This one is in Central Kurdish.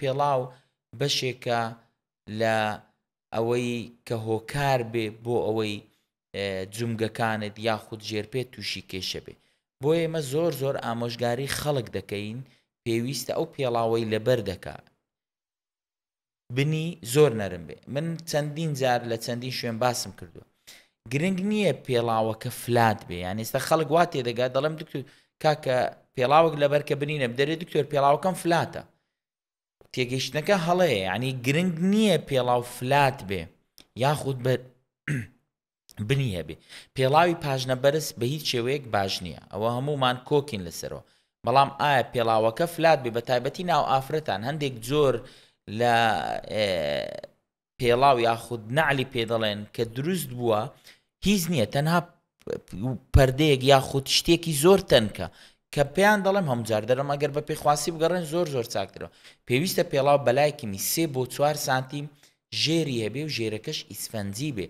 پێڵاو بەشێکە لە ئەوەی کە هۆکار بێ بۆ ئەوەی جومگەکانت یاخود ژێرپێت تووشی کێشە بێ. بۆیە ئێمە زۆر زۆر ئامۆژگاری خەڵک دەکەین پێویستە ئەو پێڵاوەی لەبەر دەکا بنی زۆر نەرم بێ. من چەندین جار لە چەندین شوێن باسم کردووە، گرنگ نییە پێڵاوەکە فلات بێ. یان ئێستا خەڵک وا تێدەگات، دەڵێم دکتۆر کاکە پێڵاوێک لەبەر کە بنینە بدەرێ، دکتۆر پێڵاوەکەم فلاتە. تێگەیشتنەکە هەڵەیە، یعنی گرنگ نییە پێڵاو فلات بێ یاخود بە بنی هەبێ. پێڵاوی پاژنە بەرز بە هیچ شێوەیەک باش نییە، ئەوە هەمومان کۆکین لەسەرەوە. بەڵام ئایا پێڵاوەکە فلات بێ، بە تایبەتی ناو ئافرەتان هەندێک جۆر لە پێڵاو یاخود نەعلی پێ دەڵێن کە دروست بووە، هیچ نییە، تەنها پەردەیەک یاخود شتێکی زۆر تەنکە کە پێیان دەڵێم هەموو جار دەرم ئەگەر بە پێخواسی بگەڕێن زۆر زۆر چاکترەوە. پێویستە پێڵاو بەلایکمی 3 بۆ 4 سانتیم ژێری هەبێ و ژێرەکەش ئیسفەنجی بێ.